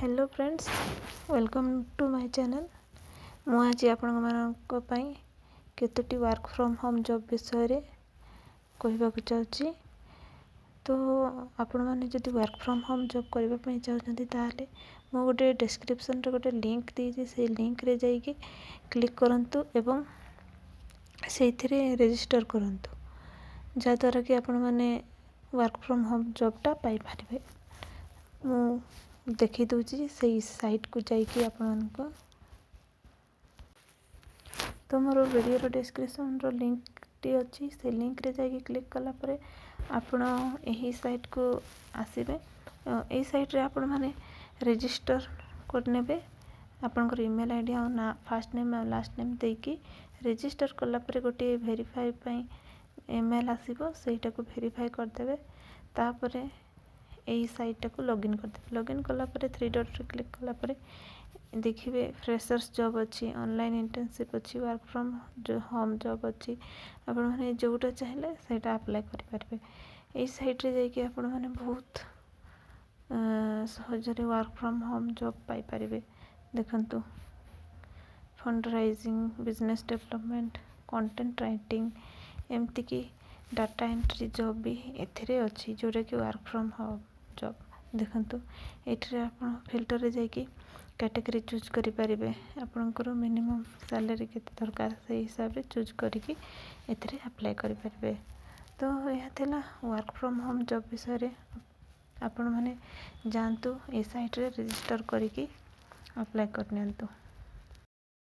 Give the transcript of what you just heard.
Hello friends, welcome to my channel. ମୁଁ ଆଜି ଆପଣମାନଙ୍କ ପାଇଁ କେତୋଟି ୱାର୍କ ଫ୍ରମ୍ ହୋମ୍ ଜବ୍ ବିଷୟରେ କହିବାକୁ ଚାହୁଁଛି। ତ ଆପଣମାନେ ଯଦି ୱାର୍କ ଫ୍ରମ୍ ହୋମ୍ ଜବ୍ କରିବା ପାଇଁ ଚାହୁଁଛନ୍ତି, ତାହେଲେ ମୁଁ ଗୋଟେ ଡେସ୍କ୍ରିପସନ୍ରେ ଗୋଟେ ଲିଙ୍କ୍ ଦେଇଛି। ସେଇ ଲିଙ୍କ୍ରେ ଯାଇକି କ୍ଲିକ୍ କରନ୍ତୁ ଏବଂ ସେଇଥିରେ ରେଜିଷ୍ଟର୍ କରନ୍ତୁ, ଯାହାଦ୍ୱାରା କି ଆପଣମାନେ ୱାର୍କ ଫ୍ରମ୍ ହୋମ୍ ଜବ୍ଟା ପାଇପାରିବେ। ମୁଁ ଦେଖାଇ ଦେଉଛି ସେଇ ସାଇଟ୍କୁ ଯାଇକି ଆପଣମାନଙ୍କୁ। ତ ମୋର ଭିଡ଼ିଓର ଡେସ୍କ୍ରିପସନ୍ର ଲିଙ୍କ୍ଟି ଅଛି। ସେ ଲିଙ୍କ୍ରେ ଯାଇକି କ୍ଲିକ୍ କଲା ପରେ ଆପଣ ଏହି ସାଇଟ୍କୁ ଆସିବେ। ଏଇ ସାଇଟ୍ରେ ଆପଣମାନେ ରେଜିଷ୍ଟର୍ କରିନେବେ। ଆପଣଙ୍କର ଇମେଲ୍ ଆଇଡ଼ି ଆଉ ନା, ଫାର୍ଷ୍ଟ ନେମ୍ ଆଉ ଲାଷ୍ଟ ନେମ୍ ଦେଇକି ରେଜିଷ୍ଟର୍ କଲା ପରେ ଗୋଟିଏ ଭେରିଫାଏ ପାଇଁ ଇମେଲ୍ ଆସିବ। ସେଇଟାକୁ ଭେରିଫାଏ କରିଦେବେ। ତାପରେ ଏଇ ସାଇଟ୍ଟାକୁ ଲଗ୍ଇନ୍ କରିଦେବେ। ଲଗ୍ଇନ୍ କଲା ପରେ ଥ୍ରୀ ଡଟ୍ରେ କ୍ଲିକ୍ କଲା ପରେ ଦେଖିବେ, ଫ୍ରେସର୍ସ ଜବ୍ ଅଛି, ଅନଲାଇନ୍ ଇଣ୍ଟର୍ନସିପ୍ ଅଛି, ୱାର୍କ ଫ୍ରମ୍ ହୋମ୍ ଜବ୍ ଅଛି। ଆପଣମାନେ ଯେଉଁଟା ଚାହିଁଲେ ସେଇଟା ଆପ୍ଲାଏ କରିପାରିବେ। ଏଇ ସାଇଟ୍ରେ ଯାଇକି ଆପଣମାନେ ବହୁତ ସହଜରେ ୱାର୍କ ଫ୍ରମ୍ ହୋମ୍ ଜବ୍ ପାଇପାରିବେ। ଦେଖନ୍ତୁ, fund raising, business development, content writing, ଏମିତିକି ଡାଟା ଏଣ୍ଟ୍ରି ଜବ୍ ବି ଏଥିରେ ଅଛି, ଯେଉଁଟାକି ୱାର୍କ ଫ୍ରମ୍ ହୋମ୍ ଜବ୍। ଦେଖନ୍ତୁ, ଏଇଥିରେ ଆପଣ ଫିଲ୍ଟରରେ ଯାଇକି କ୍ୟାଟେଗୋରୀ ଚୁଜ୍ କରିପାରିବେ। ଆପଣଙ୍କର ମିନିମମ୍ ସାଲେରୀ କେତେ ଦରକାର, ସେଇ ହିସାବରେ ଚୁଜ୍ କରିକି ଏଥିରେ ଆପ୍ଲାଏ କରିପାରିବେ। ତ ଏହା ଥିଲା ୱାର୍କ ଫ୍ରମ୍ ହୋମ୍ ଜବ୍ ବିଷୟରେ। ଆପଣମାନେ ଯାଆନ୍ତୁ, ଏ ସାଇଟ୍ରେ ରେଜିଷ୍ଟର୍ କରିକି ଆପ୍ଲାଏ କରିନିଅନ୍ତୁ।